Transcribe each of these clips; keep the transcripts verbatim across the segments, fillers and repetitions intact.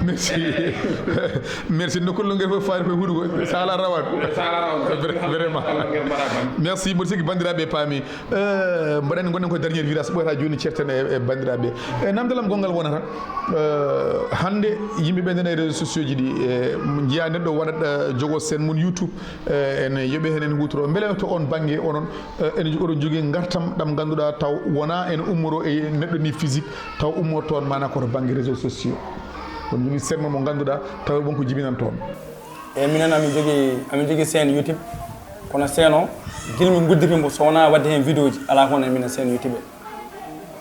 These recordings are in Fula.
Merci. Merci. Nokkulle ngel fof faari koye huɗugo. Sala rawan. Vraiment. Merci mboɗo sikki banndiraaɓe paami. Mbaɗani gonɗen ko dernier virage ɓoyata jooni certen e e banndiraaɓe. E namdalam gonngal wonata hannde yimɓe ɓe ndena e réseau sociaux ji ɗi, njiya neɗɗo waɗat jogo seen mum YouTube. Ene yoɓe heen en huutoro mbele to on bannge onon ene oɗon jogii ngartam ɗam ngannduɗaa taw wona ene ummoro e neɗɗo ni physique taw ummoto toon mana koto bannge réseau sociaux. On jogii seen mo ngannduɗaa taw won ko jibinan toon. Eyi minen amin jogii amin jogii chaîne YouTube. Kono chaîne o gila min nguddiri mbo so wona wadde heen vidéo ji ala ko wona e minen chaîne YouTube.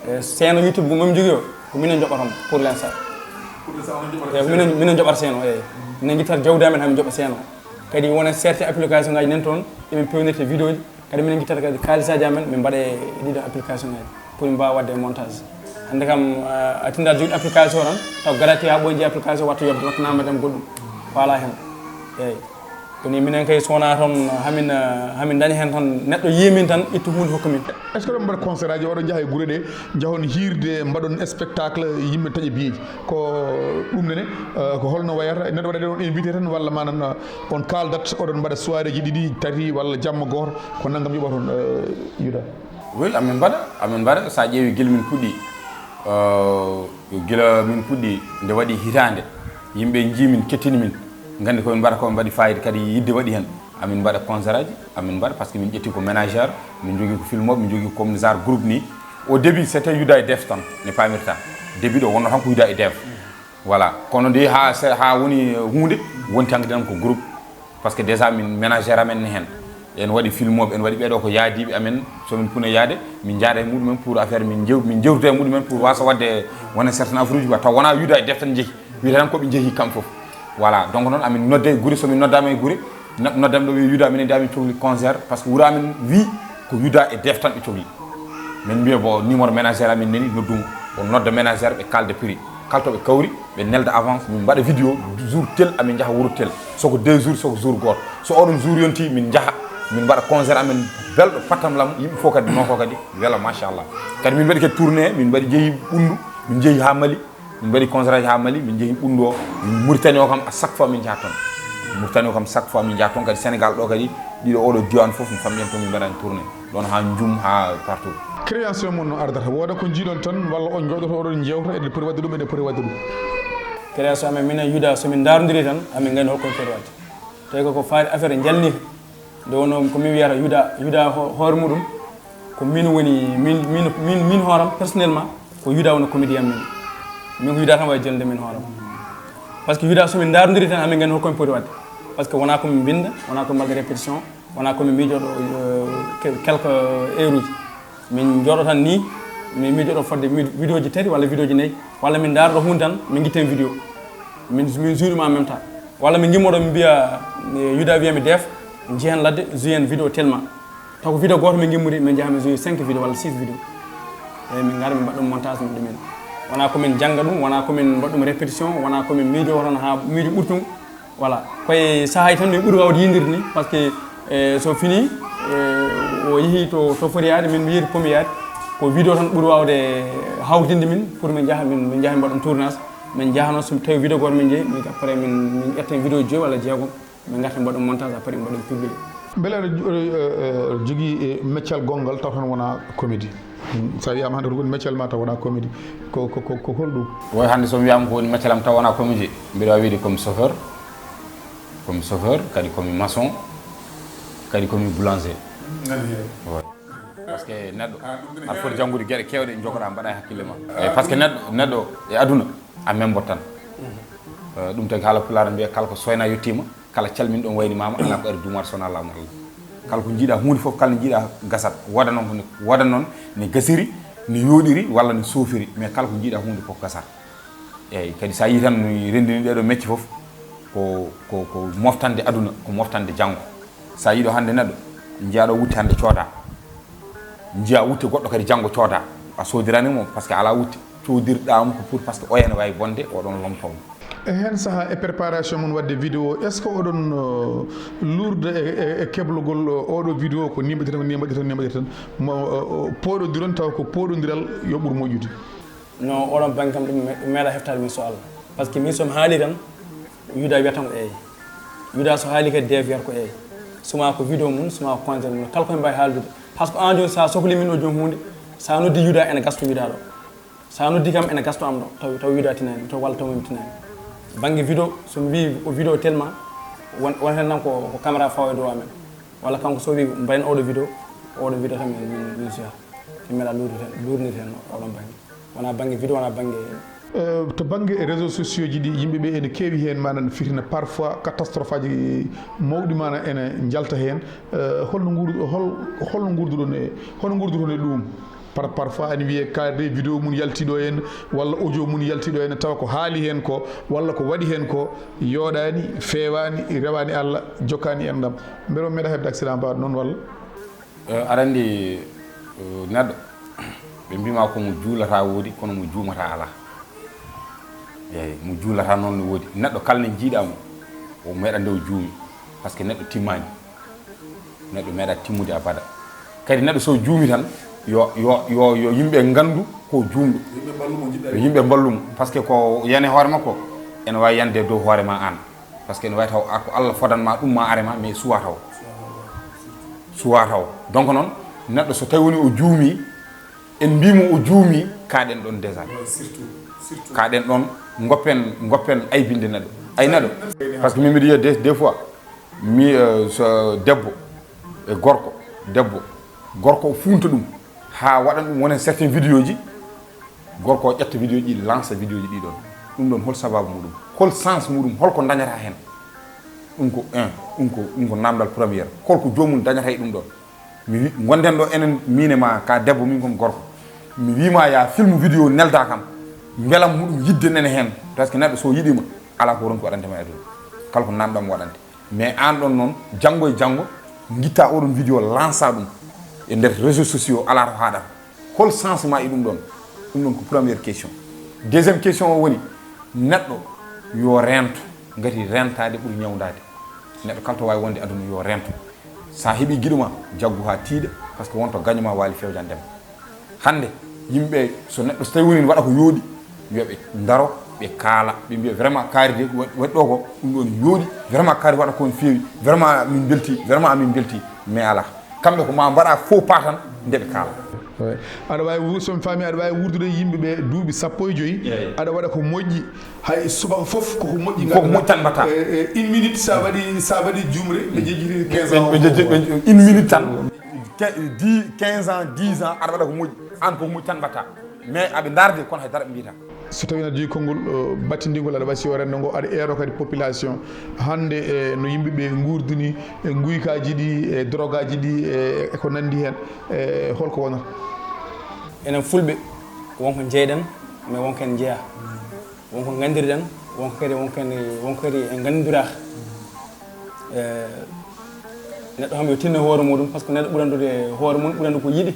E chaîne YouTube mo min jogii o ko minen joɓata mo pour l'instant. Eyi ko minen minen joɓata chaîne o eyi. Minen guittata jawdi amen hamin joɓa chaîne o. Kadi wona certains application ngaji nan toon emin pewnirta vidéo ji. Kadi minen guittata kadi kalisaji amen min mbaɗa e ɗiɗo application ngaji pour min mbawa wadde e montage. Hannde kam a tinda joguiɗo application tan taw garati ha ɓoy jeeyi application watta yobde watta namdam goɗɗum. Faala heen. Eyi. Koni minen kay so wona toon hamin hamin daña heen tan neɗɗo yiimin tan ittu hunde hokka min. Est ce que ɗon mbaɗa concert aji oɗon njaha e guure ɗe njahon hiirde mbaɗon spectacle yimɓe taƴa biyeji? Ko ɗum nene ko holno wayata neɗɗo waɗa ɗon invité tan walla manan on kaldat oɗon mbaɗa soirée ji ɗiɗi tati walla jamma goto ko nanngam yoɓaton? Yuda. Oui amin mbaɗa amin mbaɗa sa ƴeewi gila min puɗɗi gila min puɗɗi nde waɗi hitande yimɓe jiimin kettini min gandi komin mbaɗa komin mbaɗi fayida kadi yidde waɗi hen. Amin mbaɗa concert aji amin mbaɗa par ce que min ƴetti ko ménagère min jogui ko filmoɓe min jogui comme genre groupe ni. Au début c'était Yuda e Def tan ne pamirta début ɗo wonno tan ko Yuda e Def. Voilà kono nde ha ha woni hunde wonti hankkadi tan ko groupe. Par ce que déjà min ménagère amen ne hen en waɗi filmoɓe en waɗi ɓeɗo ko yaadiɓe amen somin puna yaade min jaada e muɗumen pour affaire min jew min jewtuda e muɗumen pour wasa wadde wona certain affaire uji quoi taw wona Yuda e Def tan jeehi. Wiyata tan koɓe jeehi kamɓe foof. Voilà donc noon amin nodde e gure somin noddama e gure neɗɗo noddami ɗo wiya Yuda minen de amin cohli concert par ce que wuura amin wi ko Yuda e Def tan ɓe cohli. Min mbiya bon numéro ménagère amin nani noddumo o nodda ménagère ɓe kalda prix kala to ɓe kawri ɓe nelda avance min mbaɗa vidéo jour tel amin jaaha wuuro tel soko deux jours soko jour goto so oɗon jour yonti min jaaha min mbaɗa concert amin belɗo pattam lam yimɓe fof kadi noko kadi wela machallah. Kadi min mbaɗi kadi tourné min mbaɗi jeehi ɓundu min jeehi ha Mali. Min mbaɗi concert aji ha Mali min jeehi ɓundu o min Mauritanie o kam à chaque fois min jaha toon. Mauritanie o kam chaque fois min jaha toon kadi Sénégal ɗo kadi ɗiɗo oɗo diwan foof mi famɗi hen toon min mbaɗani tourné ɗon ha Djoum ha partout. Création mon no ardata wooda ko jiiɗon tan walla on jooɗoto oɗon jewta eɗen poti wadde ɗum eɗen poti wadde ɗum. Création amen minen Yuda somin darodiri tan amin gandi holkomin poti wadde tawi koko faari affaire jalni. Nde wonno ko min wiyata Yuda Yuda hoore muɗum ko min woni min min min min hooram personnellement ko Yuda woni comédien min. Min ko Yuda tan wawi jelde min hooram. Par ce que Yuda somin darodiri tan hamin gandi holkomin poti wadde. Par ce que wona komin binda wona komin mbaɗa répétition wona komin mijoɗo quelque heure uji. Min jooɗo tan ni min mijoɗo fodde vidéo ji tati walla vidéo ji nayyi walla min daroɗo hunde tan min guitten vidéo. Min min juurima en même temps walla min gimmoɗo min mbiya Yuda wiyami Def jehen ladde juyen vidéo tellement. Taw ko vidéo goto min gimmori min jaaha min joyi cinq vidéo walla six vidéo. Eyi min gara min mbaɗa ɗum montage min ɗumen wona komin jangga ɗum wona komin mbaɗa ɗum répétition wona komin miijo tan ha miijo ɓurtum. Voilà koye saahaji tan min ɓuuri wawde yiidirde ni par ce que so fini o yeehi to to foti yaade min mi yeehi to pomi yaade. Ko vidéo tan ɓuuri wawde hawritinde min pour min jaaha min min jaaha min mbaɗa ɗum tournage. Min jaaha noon so tawi vidéo goto min jeeyi min après min min ƴetta vidéo joyi walla jeegom. Min garta mbaɗum montage après mbaɗum publié. Beele aɗa jogii meccal gonngal taw tan wona comédie? So a wiyama hannde ko ɗum woni meccal ma taw wona comédie ko ko ko holɗum? Woy hannde so mi wiyama ko woni meccal am taw wona comédie mbiɗa wawi wiyde komi chauffeur. Komi chauffeur kadi komi maçon kadi komi boulanger. Woy. Par ce que neɗɗo aɗa foti janngude geɗe kewɗe jogoɗa mbaɗa e hakkille ma. Eyi par ce que neɗɗo neɗɗo e aduna a memboto tan. Ɗum tagi haala pulaar mbiya kala ko soyna yettima. Kala calminɗo on wayni mama ala ko ari duumaade sona laamu Allah. Kala ko jiiɗa huunde fof kala ne jiiɗa gasat wooda noon ko wooda noon ne gasiri ne yooɗiri walla ne soofiri mais kala ko jiiɗa huunde fof gasat. Eyyi kadi sa yii tan mi renndini ɗeɗo mecce fof ko ko ko moftande aduna ko moftande janngo. Sa yiiɗo hannde neɗɗo jiiya ɗo wutte hannde cooda jiiya wutte goɗɗo kadi janngo cooda a soodirani mo par ce que ala wutte. Coodirɗamo ko pour par ce que oya ne wawi bonde oɗon lomtomo. E heen sahaa e préparation mon waɗde vidéo, est-ce que oɗon, euh, luurda e, e, e keblogol, euh, oɗo vidéo ko ni mbaɗirten, ko ni mbaɗirten, ni mbaɗirten? Mo, euh, pooɗodiron taw ko pooɗondiral yo ɓur moƴƴude? Non, oɗon bannge kam ɗum me-, ɗum meeɗa heftaade min so Allah. Parce que min so mi haali tan, Yuda wiyata ko eey. Yuda so haali kadi de wiyata ko eey. Suma ko vidéo mum, suma ko concert mum, kala ko min mbawi haaldude. Par ce que an jooni sa sokli min o joom huunde, sa noddi Yuda ene gasto Yuda ɗo. Sa noddi kam ene gasto am ɗo, taw, taw Yuda tinani, taw walla taw min tinani. Bannge vidéo, so mi wi o vidéo tellement, won, won heen nan ko, ko caméra fawa e dow amen. Walla kanko so wi mbayen oɗo vidéo, oɗo vidéo tan min, min, min jeeya. Min meeɗa luurdude heen, luurnirde heen oɗon bannge. Wona bannge vidéo, wona bannge. Eh, to bannge réseaux sociaux ji ɗi, yimɓe ɓe ene keewi heen, maanaam fitina parfois catastrophe aji mawɗi maanaam ene njalta heen. Eh, holno nguur-, hol-, holno nguurduɗon e, holno nguurduɗon e ɗum? Par, parfois ene wiyee kaari vidéo mum yaltiɗo heen, walla audio mum yaltiɗo heen, tawa ko haali heen ko, walla ko waɗi heen ko, yooɗaani, feewaani, rewaani Allah, jokkaani enɗam. Mbele on meeɗa heɓde accident mbaɗa noon walla? Eh, aɗa anndi, eh, neɗɗo, ɓe mbima ko mo juulata woodi, kono mo juumata alaa. Eeyi, mo juulata noon no woodi. Neɗɗo kala ne jiiɗa mo, o meeɗa nde o juumi, parce que neɗɗo timmaani. Neɗɗo meeɗa timmude abada. Kadi neɗɗo so juumi tan, yo, yo, yo, yo yimɓe nganndu ko juumɗo. Yo yimɓe mballu mo, par ce que ko yani hoore makko, ene waawi yande dow hoore ma aan. Par ce que ene waawi taw a ko Allah fodan ma ɗum ma are ma, mais suwa taw. Suwa taw. Donc noon, neɗɗo so tawi woni o juumi, en mbimo o juumi, kaɗen ɗon déjà. Kaɗen ɗon, ngoppen, ngoppen aybinde neɗɗo. Ay neɗɗo. Par ce que min mbiɗa yiya des, des fois, mi, euh, so debbo e gorko, debbo, gorko o funta ɗum, haa waɗan ɗum wonen certaines vidéo ji, gorko o ƴetta vidéo ji, lança vidéo ji ɗi ɗon. Ɗum ɗon hol sababu muɗum? Hol sens muɗum? Hol ko dañata heen? Ɗum ko un, ɗum ko, ɗum ko namdal première. Hol ko joomum dañata e ɗum ɗon? Mi wi, gonden ɗo enen, min e ma, ka debbo, min komi gorko. Mi wima ya film vidéo nelda kam. Mbelam muɗum yidde nene heen. Par ce que neɗɗo so yiɗima, ala ko ronki waɗante ma e aduna. Kala ko namdam waɗante. Mais aan ɗon noon, janngo e janngo, ngitta oɗon vidéo, lança ɗum e nder réseaux sociaux, ala to haaɗata. Hol sens ma e ɗum ɗon? Ɗum ɗon ko première question. Deuxième question o woni, neɗɗo yo reento, ngati reentaade ɓuri ñawndaade. Neɗɗo kala to waawi wonde aduna yo reento. Sa heɓi giɗo ma, jaggu haa tiiɗa, par ce que wonto gaño ma waali fewjandema. Hannde, yimɓe, so neɗɗo so tawi woni ne waɗa ko yooɗi, yo ɓe ndaro, ɓe kaala, ɓe mbiya vraiment kaari de, wa-, waɗi ɗo ko, ɗum ɗon yooɗi, vraiment kaari waɗa ko no feewi, vraiment min mbelti, vraiment min mbelti, mais alaa. Kamɓe ko ma mbaɗa faux pas tan, nde ɓe kaala. Ouais. Aɗa waawi wu-, so mi faami, aɗa waawi wuurdude e yimɓe ɓe duuɓi sappo e joyi, eeyi, aɗa waɗa ko moƴƴi, hay subaka fof koko moƴƴi. Koko moƴƴi tan mbaɗta. Eh, eh, une minute, sa waɗi, sa waɗi jumre, ɓe jejjiti quinze ans. Ɓe jejji-, ɓe, une minute tan. Ke-, dix, quinze ans, dix ans, aɗa waɗa ko moƴƴi. Aan koko moƴƴi tan mbaɗta. Mais aɓe ndaarde, kono hay dara ɓe mbiyata. So tawii aɗa jogii konngol, eh, battindiingol, aɗa wasiyoo renndo ngo, aɗa eero kadi population hannde, e no yimɓe ɓe nguurdini, e nguykaaji ɗi, e drogaaji ɗi, e, e ko nanndi heen, e holko wonata? Enen Fulɓe, wonko njeyɗen, mais wonko en njeyaa. Wonko nganndirɗen, wonko kadi, wonko en, wonko kadi en nganndiraa. Eh, neɗɗo kam yo tinno hoore muɗum, par ce que neɗɗo ɓuri anndude hoore mum, ɓuri anndude ko yiɗi.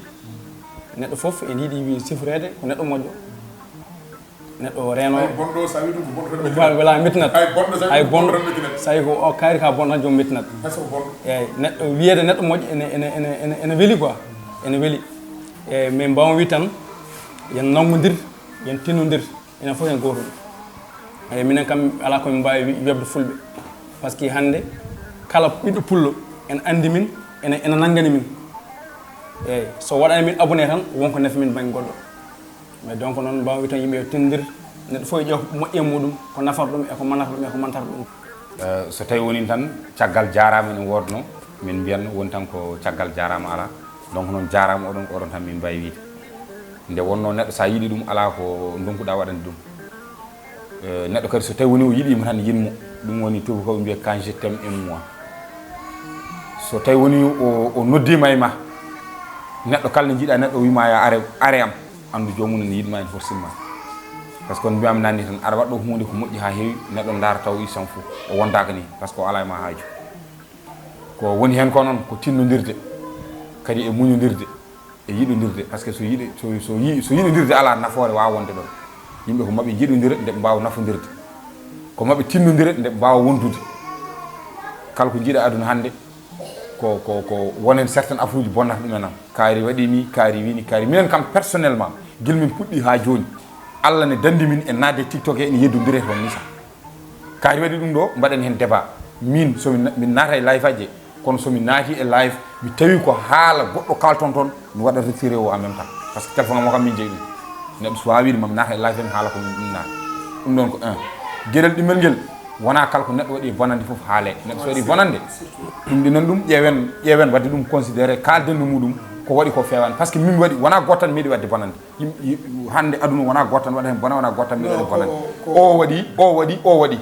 Neɗɗo fof ene yiɗi wi sifreede ko neɗɗo moƴƴo. Neɗɗo reeno. Ay bonɗo, sa wi ɗum ko bonɗo tan mettinat. Voilà, voilà, mettinat. Ay bonɗo, sa wi ɗum ko bonɗo tan mettinat. Sa wi ko o kaari ka bonɗo tan joom mettinat. Hay so ko bonɗo. Eeyi, neɗɗo wiyeede neɗɗo moƴƴo ene, ene, ene, ene, ene weli quoi. Ene weli. Eeyi, min mbaawa wi tan, yen nanngondir, yen tinnondir. Enen fof en gooto. Eeyi, minen kam, alaa ko min mbaawi wi-, weɓde Fulɓe. Par ce que hannde, kala ɓiɗɗo Pullo, ene anndi min, ene, ene nanngani min. Eeyi, so waɗaani min abonné tan, wonko nafi min bannge goɗɗo. Mais donc noon, mbaawa wi tan yimɓe yo tinndir, neɗɗo fof yo ƴeew moƴƴe muɗum, ko nafata ɗum, e ko manata ɗum, e ko mantata ɗum. Eh, so tawi woni tan, caggal jaaraama ene woodno, min mbiyan woni tan ko caggal jaaraama alaa. Donc noon jaaraama oɗon, oɗon tan min mbaawi wiide. Nde wonnoo neɗɗo so a yiɗi ɗum, alaa ko ndonkuɗaa waɗande ɗum. Eh, neɗɗo kadi so tawi woni o yiɗiima tan, yiɗ mo. Ɗum woni tuubakooɓe mbiya quand je t'aime, aime-moi. So tawi woni o, o noddiima e ma, neɗɗo kala nde njiɗa neɗɗo o wiima ya are, are am, anndu joomum ene yiɗma, ene horsinma. Par ce que on mbiyama nanni tan, aɗa waɗɗo huunde ko moƴƴi ha heewi, neɗɗo ndaara taw il s'en fout, o wondaaka ni, par ce que o ala e ma haaju. Ko woni hen ko noon, ko tinnodirde, kadi e muñodirde, e yiɗodirde, par ce que so yiɗi, so, so yi-, so yiɗodirde ala, nafoore wawa wonde ɗon. Yimɓe ko maɓe jiɗodira nde ɓe mbawa nafodirde. Ko maɓe tinnondire nde mbaawa wondude. Kala ko njiiɗa aduna hannde, ko, ko, ko wonen certaines affaires uji bonnata ɗum en am. Kaari waɗi ni, kaari wi ni, kaari. Minen kam personnellement, gila min puɗɗi haa jooni, Allah ne dandi min e naatde TikTok he ene yeddondire toon ni sa. Kaari waɗi ɗum ɗo, mbaɗen heen débat. Min, so min, min naata e live aji, kono so mi naati e live, mi tawi ko haala goɗɗo kalton toon, mi waɗa retiré o en même temps. Parce que téléphone am o kam min jeyi ɗum. Neɗɗo so waawi wiide ma mi naata e live, mi haala ko ɗum naata. Ɗum ɗon ko un. Geɗel ɗimmel ngel, wonaa kala ko neɗɗo waɗi e bonannde fof haalee. Neɗɗo so waɗi bonannde, ɗum ɗinan ɗum, ƴeewen, ƴeewen waɗde ɗum considéré, kaalden no muɗum, ko waɗi ko feewaani. Parce que min mi waɗi, wonaa gooto tan mi yiɗi waɗde bonannde. Yim-, yi-, hannde aduna wonaa gooto tan waɗa heen bona, wonaa gooto tan mi waɗa bonannde. O waɗi, o waɗi, o waɗi.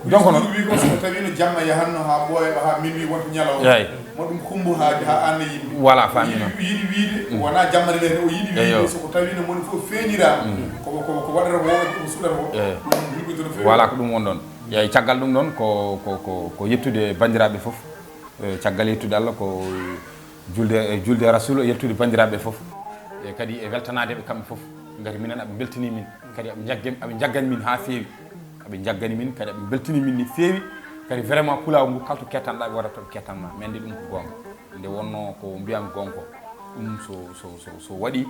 Donc noon. Wi ko so tawino jamma yahanno haa ɓooya, haa minuit wonta ñalawma. Eey. Mo ɗum kumbu haa, haa anna yimɓe. Voilà, faami noon. Yiɗi, yiɗi wiide, wonaa jamma de o yiɗi wiide, so ko tawino moni fof feeñiraama. Ko, ko, ko waɗata ko, ko suɗata ko. Eey. Ɗum hulɓintono feewi. Voilà, ko ɗum won ɗon. Eey, caggal ɗum ɗon ko, ko, ko, ko yettude banndiraaɓe fof. Eh, caggal yettude Allah ko julde, eh, julde Rasul, yettude banndiraaɓe fof. E kadi e weltanaade ɓe kamɓe fof. Ngati minen aɓe mbeltini min, kadi aɓe njagge-, aɓe njaggani min haa feewi. Aɓe njaggani min, kadi aɓe mbeltini min ni feewi. Kadi vraiment pulaagu ngu kala to kettanɗaa ɓe waɗata to ɓe kettanma. Mi anndi ɗum ko goonga. Nde wonno ko mbiyam goonga ko. Ɗum so, so, so, so waɗi,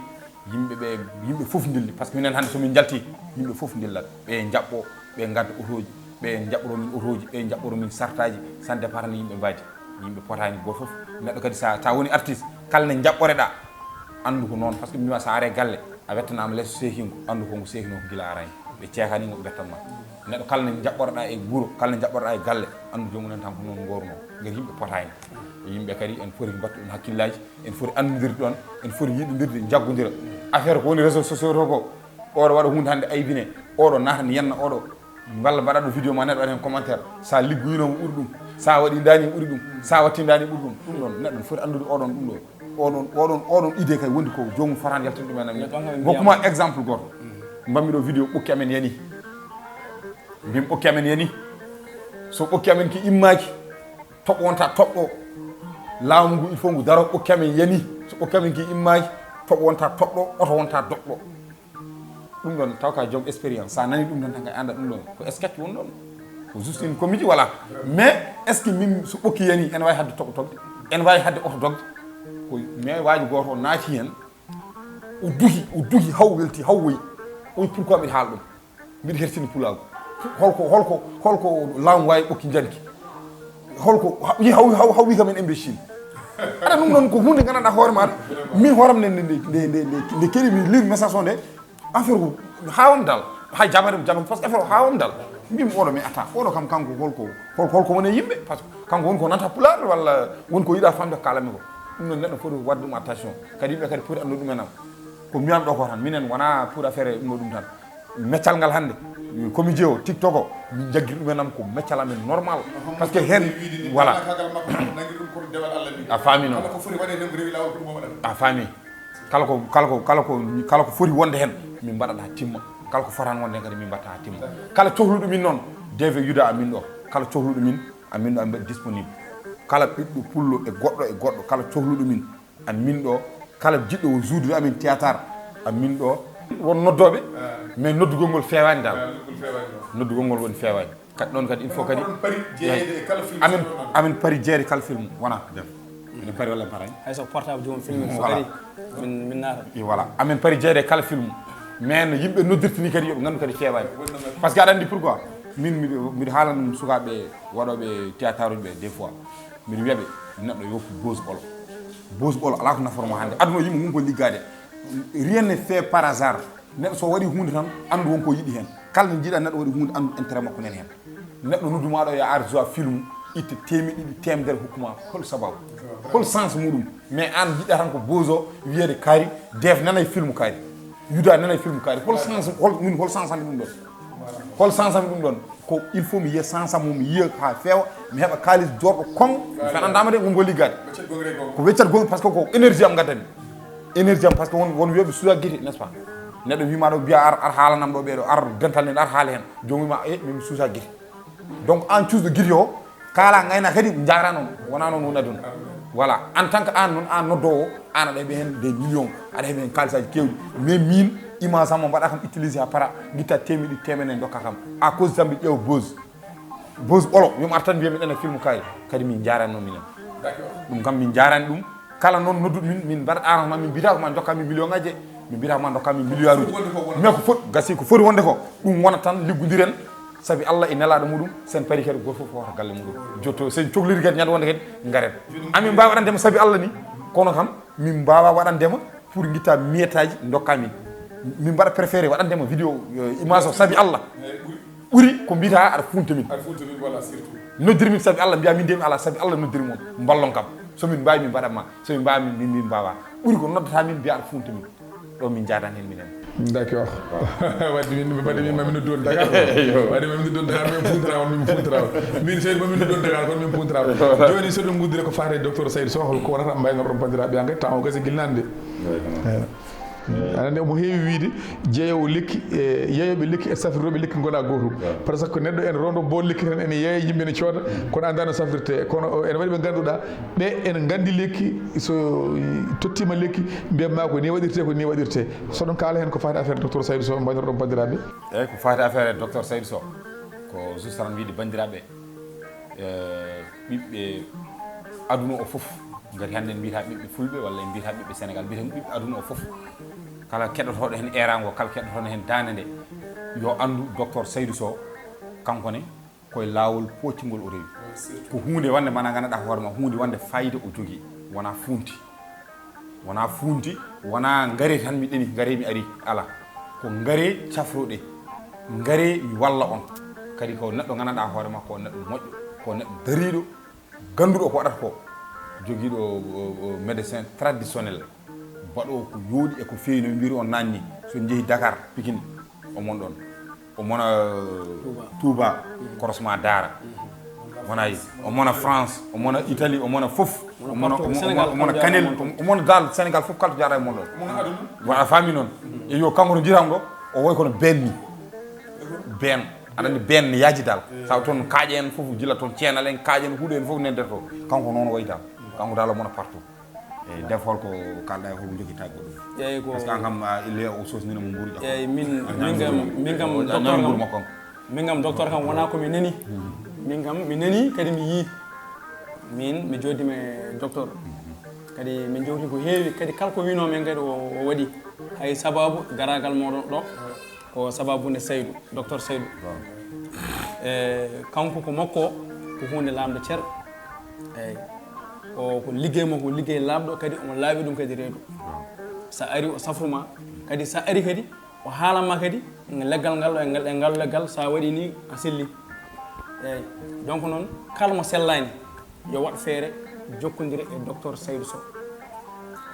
yimɓe ɓe, yimɓe fof ndilli. Parce que minen hannde so min njalti, yimɓe fof ndillat. Ɓe njaɓɓo, ɓe ngadda otooji, ɓe njaɓɓoro min otooji, ɓe njaɓɓoro min sartaaji, ça ne dépend ni yimɓe mbaadi. Yimɓe potaani gooto fof. Neɗɗo kadi sa, sa woni artiste, kala ne njaɓɓoreɗaa, anndu ko noon. Parce que mi wiya sa are galle, a wettanaama leeso seekingo, anndu ko ngu seekinoo ko gila a arani. Ɓe ceekani ngo ɓe bettanma. Neɗɗo kala ne njaɓɓoreɗaa e wuro, kala ne njaɓɓoreɗaa e galle, anndu joomum en tan ko noon ngorno. Ngati yimɓe potaani. Yimɓe kadi en foti mbattu ɗum hakkillaaji, en foti anndudirde ɗon, en foti yiɗondirde, njaggondira. Affaire ko woni réseaux sociaux to ko, oɗo waɗa huunde hannde aybine, oɗo naata ne yenna oɗo, mballa mbaɗa ɗo vidéo ma neɗɗo waɗa heen commentaire, sa liggoyinooma ɓuri ɗum, sa waɗi ndani ɓuri ɗum, sa watti ndani ɓuri ɗum. Ɗum ɗon neɗɗo ne foti anndude oɗon ɗum ɗo. Oɗon, oɗon, oɗon idée kay wondi ko joomum fotaani yaltude ɗum en am. Gokkuma exemple gooto. Mbaɗmi ɗo vidéo ɓokki amen yani. Mbimi ɓokki amen yani. So ɓokki amen ki immaaki, toɓo wonta toɓɗo. Laamu ngu il faut ngu daro ɓokki amen yani. So ɓokki amen ki immaaki, toɓo wonta toɓɗo, oto wonta doɓɗo. Ɗum ɗon taw ka joom expérience. Sa nani ɗum ɗon tan kay anda ɗum ɗon. Ko sketch won ɗon. Ko juste une comédie, voilà. Mais est-ce que min so ɓokki yani, ene wawi hadde toɓo toɓde? Ene wawi hadde oto dogde? Ko mais waaji gooto o naati heen. O duhi, o duhi, haw welti, haw woyi. O wi, "Pourquoi mbiɗa haala ɗum? Mbiɗa hertini pulaagu. Holko, holko, holko laamu wawi ɓokki njanki? Holko, ha-, wi, haw, haw, haw wi kam en imbécile." Aɗa ɗum ɗon ko huunde gandanɗa hoore maɗa. Min hooram nde, nde, nde keɗimi lire message o nde, affaire ko hawam dal. Hay jabare mo jabam, parce que affaire o hawam dal. Mbimi oɗo, mais attends, oɗo kam kanko holko, holko, holko woni e yimɓe? Parce que kanko woni ko nanta pulaar walla woni ko yiɗa famde ko kalanmi ko. Ɗum noon neɗɗo foti waɗde ɗum attention. Kadi yimɓe kadi poti anndude ɗum en am. Ko mbiyam ɗo ko tan, minen wona pour affaire ɗum ɗo ɗum tan. Meccal ngal hannde, comédien o, TikTok o, min jaggiri ɗum en am ko meccal amen normal. Parce que heen, voilà. A faami noon. A faami. Kala ko, kala ko, kala ko foti wonde heen, min mbaɗat haa timma. Kala ko fotaani wonde heen kadi, min mbaɗata haa timma. Kala cohluɗo min noon, D V Yuda a min ɗo. Kala cohluɗo min, a min ɗo, a mbaɗi disponible. Kala ɓiɗɗo pullo e goɗɗo e goɗɗo, kala cohluɗo min, a min ɗo. Kala jiɗɗo o joudude amin théâtre, a min ɗo. Won noddooɓe, mais noddugol ngol feewaani dal. Noddugol ngol woni feewaani. Kadi ɗon kadi, il faut kadi. Amin, amin pari jeeyde kala film, wona def. Min pari walla en paraani? Hay so portable joomum filme, so ari, min, min naata. Et voilà. Amin pari jeeyde kala film. Mais no yimɓe noddirta ni kadi, yoɓe nganndu kadi feewaani. Parce que aɗa anndi pourquoi? Min, miɗo, miɗo haalana ɗum sukaaɓe waɗooɓe théâtre uji ɓe, des fois. Miɗo wiya ɓe, neɗɗo yo woppu buzz ɓolo. Buzz ɓolo, alaa ko nafoto mo hannde. Aduna o yimɓe ngon ko liggaade. Rien n'est fait par hasard. Neɗɗo so waɗi huunde tan, anndu won ko yiɗi heen. Kala nde njiɗa neɗɗo waɗi huunde, anndu intérêt makko nani heen. Neɗɗo noddu ma ɗo, yo ar joua film, itte teemeɗɗe ɗiɗi, teemedere, hokku ma, hol sababu? Hol sens muɗum? Mais aan njiɗɗa tan ko buzz o, wiyeede kaari, Dave nanay film kaari. Yuda nanay film kaari. Hol sens, hol, min hol sens ami ɗum ɗon? Hol sens ami ɗum ɗon? Ko il faut mi yiya sens am, mi yiya haa feewa, mi heɓa kaalis jooɗo kon, mi fenandaama de, won ko liggaade. Ko weccat gol, parce que ko énergie am ngaddami. Énergie am, parce que won, won wiyeɓe suusa gite, n'est-ce pas? Neɗɗo wima ɗo, mbiya ar, ar haalanam ɗo ɓeeɗo, ar dental nen, ar haala heen. Joomum wima, e, min mi suusa gite. Donc, aan cuusɗo gite o, kaala ngayna kadi, jaara noon. Wona noon woni aduna. Voilà. En tant que aan noon, aan noddoowo, aan aɗa heɓa heen des millions, aɗa heɓa heen kaalisaaji keewɗi. Mais min, Image am o mbaɗa kam utilisé ha para, guitta temeɗi temene dokka kam. À cause tambi ƴeew buzz. Buzz ɓolo, yom artan mbiya miɗen e film kay. Kadi min jarani noon minen. Ɗum kam min jarani ɗum. Kala noon nodduɗo min, min mbaɗa arrangement, min mbiyata ko ma dokka min million ngaji, min mbiyata ko ma dokka min milliard uji. Mais ko foti, gasi ko foti wonde ko, ɗum wona tan liggondiren. Sabi Allah e nelaɗo muɗum, sen pari kadi goto fof wata galle muɗum. Jotto sen cokliri kadi ñande wonde kadi ngaren. Amin mbawi waɗandema sabi Allah ni, kono kam min mbawa waɗandema pour guitta miyetaji dokka min. Min mbaɗa préféré waɗandema vidéo, euh, image o sabi Allah. Ɓuri ko mbiyata aɗa funta min. Aɗa funta min, voilà, surtout. Noddiri min sabi Allah, mbiya min de mi ala sabi Allah noddiri mon. Mballon kam. So min mbawi min mbaɗat ma, so min mbawi min, min, min mbawa. Ɓuri ko noddata min mbiya aɗa funta min. Ɗo min jadan hen minen. D'accord. Wadde min, wadde min mami noddu on Dakar. Wadde mami noddu on Dakar, min puntira on, min puntira on. Min seydi mami noddu on Dakar, kono min puntira on. Joni so ɗum guddire ko faate docteur Saydou Sow, hol ko wonata mbaynorɗon bandiraɓe engrais, taw o gasi gilnande. Aɗa andi omo heewi wiide jeeyowo lekki e yeeyoɓe lekki e safrirooɓe lekki ngona gootum. Par ce que neɗɗo ene rondo bool lekki tan ene yeeya yimɓe ne cooda, kono annda no safrirte. Kono o ene waɗi ɓe ngannduɗaa ɓe ene nganndi lekki, so tottima lekki mbiyatma ko ni waɗirte, ko ni waɗirte. So ɗon kaala heen ko faati affaire docteur Saydou Sow mbaynorɗon banndiraaɓe. Eyyi, ko faati affaire docteur Saydou Sow, ko juste tan wiide banndiraaɓe, eh, ɓiɓɓe aduna o fof, ngati hannde en mbiyata ɓiɓɓe fulɓe walla en mbiyata ɓiɓɓe Sénégal, mbiyeten ɓiɓɓe aduna o fof. Kala keɗotooɗo heen eeraango, kala keɗotooɗo heen daande nde, yo anndu docteur Saydou Sow, kanko ne, koye laawol pootingol o rewi. Ko huunde wonde mana ngannduɗaa hoore ma, huunde wonde fayida o jogii, wonaa fuunti. Wonaa fuunti, wonaa ngare tan mi ɗeni, ngare mi ari, alaa. Ko ngare cafroɗe, ngare mi walla on. Kadi ko neɗɗo ngannduɗaa hoore ma, ko neɗɗo moƴƴo, ko neɗɗo dariiɗo, gannduɗo ko waɗata ko, jogiiɗo, o, o, médecin traditionnel, baɗoowo ko yooɗi e ko feewi, no mbiri on naanni. So en njehi Dakar, Pikine, o mon ɗon. O mona Touba, korosma Daara. Wona yi, o mona France, o mona Italie, o mona fof. O mona, o mona, o mona Kanel, o mona dal Sénégal fof, kala to jaara e mon ɗon. Wona faami noon. E yo kanko no jiram ɗo, o woy kono been ni. Been. Aɗa andi been ne yaaji dal. Saw toon kaaƴe en fof, jila toon ceenal en, kaaƴe en, huuɗo en fof nendere to. Kanko noon o wayi dal. Kanko dal o mona partout. Eyyi, def hol ko kalɗa e hol ko jokki taggo ɗum? Eyyi, ko parce que an kam, a, il est o sosnina mo mbuuru ƴakko. Eyyi, min, min kam, min kam docteur kam, min kam docteur kam wona ko mi nani. Min kam mi nani kadi mi yii. Min mi jooddima e docteur. Kadi min jewti ko heewi, kadi kala ko wino men kadi o, o waɗi. Hay sababu garagal moɗon ɗo, ko sababu nde Saydou, docteur Saydou. E kanko ko makko, ko hunde lamɗo cer. Eyyi. O ko liggey makko, liggey laaɓɗo, kadi omo laaɓi ɗum kadi reedu. Sa ari o safruma, kadi sa ari kadi o haalanma kadi leggal ngal ɗo e ngal, e ngal leggal, sa waɗi ni a selli. Eyyi. Donc noon, kala mo sellani, yo waɗ feere jokkondira e docteur Saydou Sow.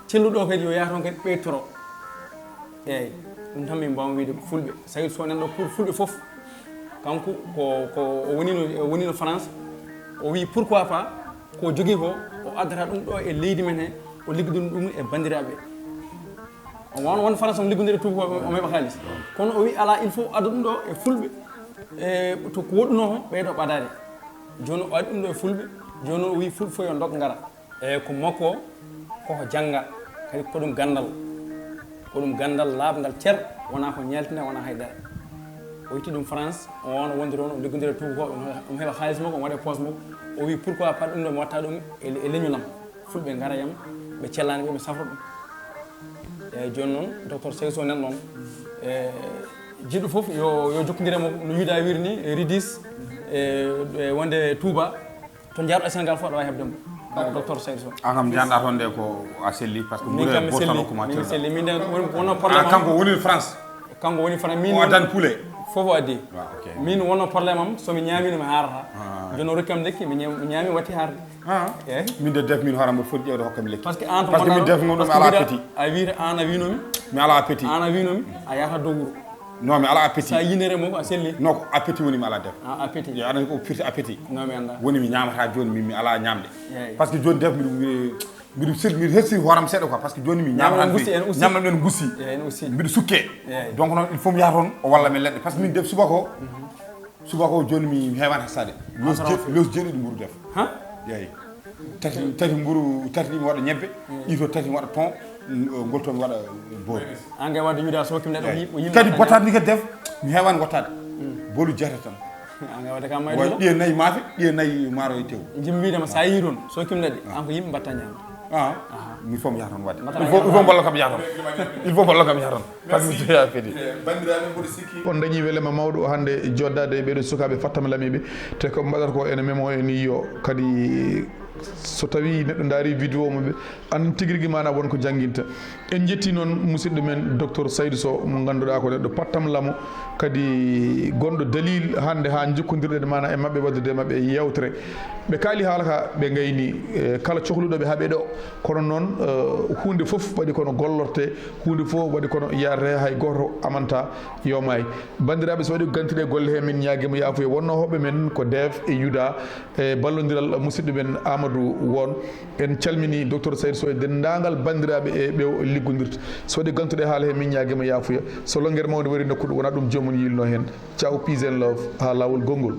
Celluɗo kadi yo yaha toon kadi ɓeytoro. Eyyi, ɗum tan min mbawmi wiide fulɓe. Saydou Sow nan ɗo pour fulɓe fof. Kanko ko, ko o wonino, o wonino France. O wi pourquoi pas ko jogii ko, o addata ɗum ɗo e leydi men he, o liggodina ɗum e banndiraaɓe. O won, won France omo liggondira tuuba ko omo heɓa haalis. Kono o wi ala, il faut adda ɗum ɗo e fulɓe. E to ko woɗɗuno ko ɓeydo ɓadaade. Jooni o addi ɗum ɗo e fulɓe. Jooni o wi fulɓe fof yo ndok ngara. Eyyi, ko makko, koko jannga, kadi ko ɗum ganndal. Ko ɗum ganndal laaɓngal cer, wonaa ko ñaaltina, wonaa hay dara. O itti ɗum France, o wona wonde toon, o liggondira tuubakooɓe, omo heɓa haalis makko, omo waɗa e poos makko. O wi pourquoi pas ɗum ɗo mi watta ɗum e, e leñol am. Fulɓe ngara yam, ɓe cellani ɓe, ɓe safra ɗum. Eyyi, jooni noon, docteur Saydou Sow nan ɗoon. E, jiɗɗo fof yo, yo jokkondire mo no wiida wiiri ni, e Ridis, e, e wonde Touba. To njaarɗo e Sénégal fof aɗa waawi heɓde mo. Docteur Saydou Sow. An kam njanɗa toon nde ko a selli, parce que min kam mi selli, min mi selli. Min nde won, wonno problème am. Kanko woni France. Kanko woni France. Min o addan poulet. Fof o addi. Min wonno problème am, so mi ñaamino mi haarata. Jooni o rokki am lekki, mi ñaami, mi ñaami watti haarde. Eyyi. Min de def min hoore am mboɗo foti ƴeewde hokkam lekki. Parce que an to, parce que min def ngon ɗum ala appétit. A wiita an a winomi. Mi ala appétit. An a winomi, a yahata dow wuro. Non, mi ala appétit. Sa yinere mo a selli. Non, ko appétit woni mi ala def. Ah, appétit. Yo aɗa ko firti appétit. Non, mi annda. Woni mi ñaamata jooni, mi, mi ala ñaamde. Eyyi. Parce que jooni def mbiɗo, mbiɗo sir-, mbiɗo hessi hooram seeɗa quoi, parce que jooni mi ñaamata. Ñaamam en gusti, en aussi. Ñaamam en gusti. Eyyi, en aussi. Mbiɗo sukke. Eyyi. Donc noon il faut mi yaha toon o walla min leɗɗe, parce que min def subaka o. Subaka o jooni mi heewani hasaade. Los je-, los jeeɗiɗi mburu def. Ha? Yeey. Tati, tati mburu, tati ɗi mi waɗa ñebbe, ɗi to tati mi waɗa thon, Ngol toon waɗa boori. An kay wadde yuda sokim neɗɗo. Kadi bottaade ni kadi def mi heewani wottaade. Bolu jeeta tan. An kay wadde kam may Way ɗum. Ɗiye nayi maafe, ɗiye nayi maaro e tew. Jim wiidema sa yii toon sokim neɗɗe an ko yimɓe mbatta ñaama. Ah, il faut mi yaha toon wadde. Il faut il faut mbollo kam yaha toon. Il faut mbollo kam yaha toon. Parce que jeeya kadi. Bandiraɓe mboɗo sikki On dañi welema mawɗo hannde joddade e ɓeɗo sukaɓe fattam lamiɓe, te ko mbaɗata ko ene memo en yiyo kadi. So tawi neɗɗo daari vidéo mumɓe an tigi rigi mana won ko jannginta. En jetti noon musidɗo men docteur Saydou Sow mo ngannduɗaa ko neɗɗo pattam lamo, kadi gonɗo dalil hannde haa njokkondirɗen mana e maɓɓe, waɗdude e maɓɓe yewtere. Ɓe kaali haala ka, ɓe ngayni e kala cohluɗo ɓe haaɓe ɗo. Kono noon, eh, huunde fof waɗi kono gollorte, huunde fof waɗi kono yarre, hay gooto amanta yo maay. Banndiraaɓe, so waɗi gantuɗe golle he, min ñaagima yaafuya. Wonno hoɓɓe men ko Dave e Yuda e ballodiral musidɗo men Amadou Won. En calmini docteur Saydou Sow e denndaangal banndiraaɓe e ɓe o liggodirta. So waɗi gantuɗe haala he, min ñaagima yaafuya. So longere mawde wari nokkuɗo, wona ɗum joomum yilno heen. Ciao, peace and love, haa laawol gonngol.